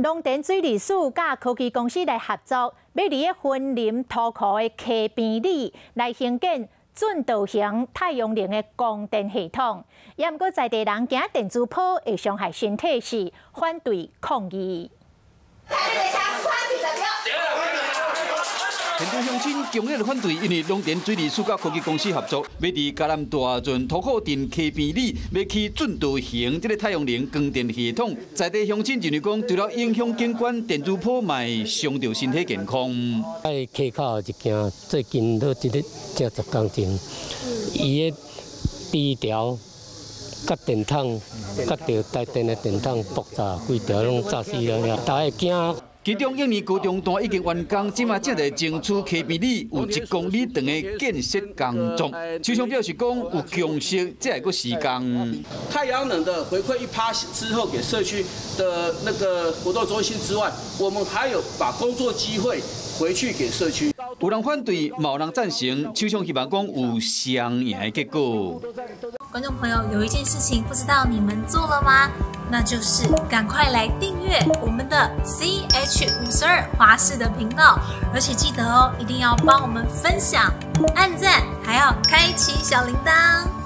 農田水利署佮科技公司來合作，欲佇个雲林塗湖的溪邊里來興建準導型太陽能的光電系統。也毋過在地人驚電磁波會傷害身體，是反對抗議。現場鄉親強烈反對，因為農田水利署佮科技公司合作，欲佇嘉南大圳塗湖鎮溪邊里，欲起準導型這个太陽能光電系統。在地鄉親認為講，除了影響景觀，電磁波嘛會傷著身體健康。喺溪口一件，最近都這个正十工前，伊的低條、佮電筒、佮著台電的電筒爆炸，規條攏炸死了，大家會驚。其中應年高中段已經完工，這馬正在爭取溪邊里有1公里長的建設工作。首相表示講有共識，這會閣時間。太陽能的回饋1趴之後給社區的那個活動中心之外，我們還有把工作機會回去給社區。有人反對，嘛有人贊成。首相希望講有雙贏的結果。觀眾朋友，有一件事情不知道你們做了嗎？那就是趕快來訂閱我們的 CH52華視的頻道，而且記得哦，一定要幫我們分享、按讚，還要開啟小鈴鐺。